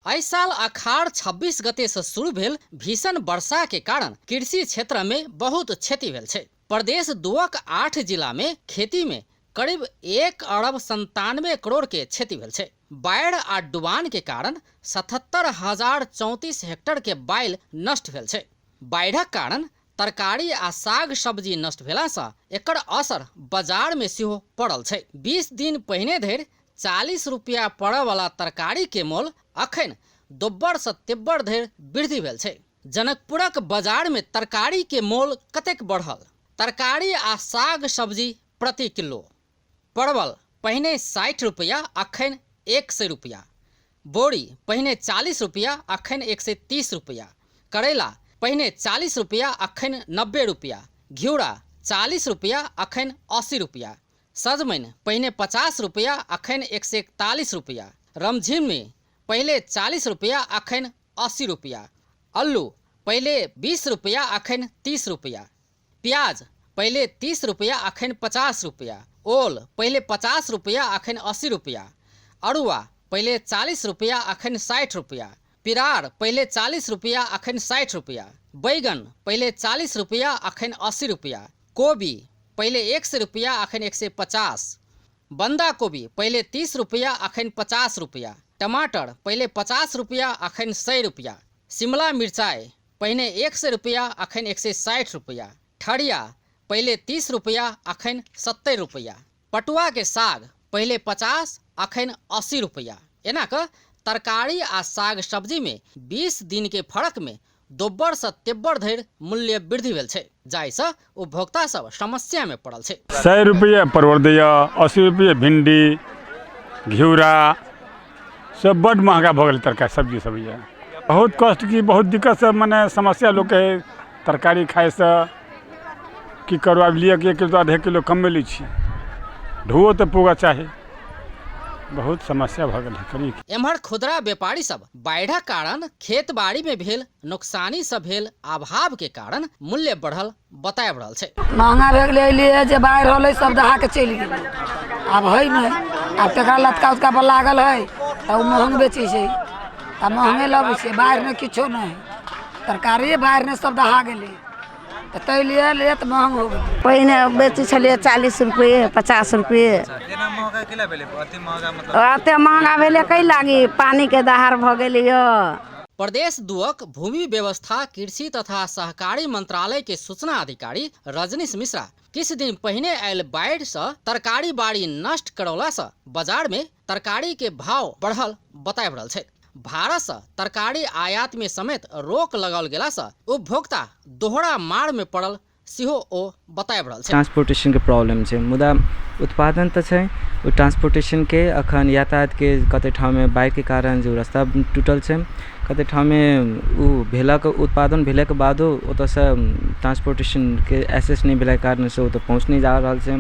एहि साल अखाड़ 26 गते से शुरू भेल भीषण वर्षा के कारण कृषि क्षेत्र में बहुत क्षति भेल छै। प्रदेश 2 8 जिला में खेती में करीब 1 अरब 97 करोड़ के क्षति भेल छै। बाढ़ि आ डुबान के कारण 77,034 हेक्टर के बाइल नष्ट भेल छै। बाढ़िक कारण तरकारी आ साग सब्जी नष्ट भेलासँ एकर असर बाजार में सेहो पड़ल छै। 20 दिन पहिने धरि 40 रुपया पड़य वाला तरकारी के मोल अखन दोब्बर से तेब्बर धरि वृद्धि भेल छै। जनकपुरक बाजार में तरकारी के मोल कतेक बढ़ल? तरकारी आ साग सब्जी प्रति किलो परवल पहिने 60 रुपया अखन 100 रुपया, बोरी पहिने 40 रुपया अखन 130 रुपया, करैला पहिने 40 रुपया अखन 90 रुपया, घिउरा 40 रुपया अखन 80 रुपया, सजमनि पहिने 50 रुपया अखन 141 रुपया, रमझिमनी पहिले 40 रुपया अखन 80 रुपया, अल्लू पहिले 20 रुपया अखन 30 रुपया, प्याज पहिले 30 रुपया अखन 50 रुपया, ओल पहिले 50 रुपया अखन 80 रुपया, अरुआ पहिले 40 रुपया अखन 60 रुपया, पिरार पहिले 40 रुपया अखन 60 रुपया, बैगन पहिले 40 रुपया अखन 80 रुपया, कोबी पहिले 100 रुपया अखन 150, बंदा कोबी पहिले 30 रुपया अखन 50 रुपया, टमाटर पहिले 50 रुपया अखन 100 रुपया, शिमला मिरचाइ पहिने 100 रुपया अखन 160 रुपया, ठरिया पहिले 30 रुपया अखन 70 रुपया, पटुआ के साग पहिले 50 अखन 80 रुपया। एना क तरकारी आ साग सब्जी में 20 दिन के फर्क में दोब्बर से तेब्बर धरि मूल्य वृद्धि भेल छै, जाहिसँ उपभोक्ता सब समस्या में पड़ल छै। 100 रुपये परवल दैया, 80 रुपये भिंडी, घिउरा सब बड्ड महगा भऽ गेलै तरकारी सब्जी सब यऽ। बहुत कष्ट की बहुत दिक्कतसँ मने समस्या लोकके हइ तरकारी खाइसँ। की करू आब, लिअ कि 1 किलो आधा किलो कमे लै छी, ढोओ तऽ पूगा चाही। बहुत समस्या भऽ गेल है करी। एम्हर खुदरा व्यापारी सब बाढ़िक कारण खेत बाड़ी में भेल नुकसानी से भेल अभाव के कारण मूल्य बढ़ल बताबि रहल छै। महंगा भए गेलै एहिलिए जे बाढ़ि होलै सब दहा के चलि गेलै, आब है नहि। आब तकरा लतका उतका पर लागल है तऽ ओ महंग बेचै छै, तऽ महंगे लबै छै। बाढ़िमे किछो नहि, तरकारी बाढ़िमे सब दहा गेलै, तऽ ताहि लिए रेट महंग हो गेलै। पहिने बेचै छलियै 40 रुपये 50 रुपये। एते महंगा भेलै कै लागी? पानिके दहार भऽ गेलै यऽ। प्रदेश 2 भूमि व्यवस्था कृषि तथा सहकारी मंत्रालय के सूचना अधिकारी रजनीश मिश्रा किछु दिन पहिने आयल बाढ़ि से तरकारी बाड़ी नष्ट करौला से बाजार में तरकारी के भाव बढ़ल बताबि रहल छथि। भारत से तरकारी आयात में समेत रोक लगाओल गेला से उपभोक्ता दोहरा मार में पड़ल सेहो ओ बताबि रहल छथि। ट्रांसपोर्टेशनके प्रॉब्लम छै, मुदा उत्पादन तऽ छै। ओ ट्रांसपोर्टेशनके अखन यातायातके कतेक ठाममे बाढ़िके कारण जे ओ रास्ता टूटल छै, कतेक ठाममे ओ भेलाके उत्पादन भेलाके बादो ओतऽसँ ट्रांसपोर्टेशनके एसेस नहि भेलाके कारणसँ ओतऽ पहुँच नहि जा रहल छै।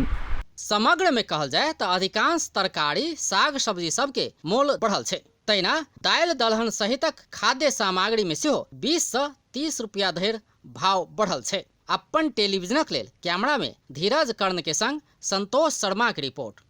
समग्र में कहल जाय तऽ अधिकांश तरकारी साग सब्जी सबके मोल बढ़ल छै। तहिना दालि दलहन सहितक खाद्य सामग्री में सेहो 20 से 30 रुपया धरि भाव बढ़ल छै। अपन टेलीविजनक लेल कैमरा में धीरज कर्ण के संग संतोष शर्मा के रिपोर्ट।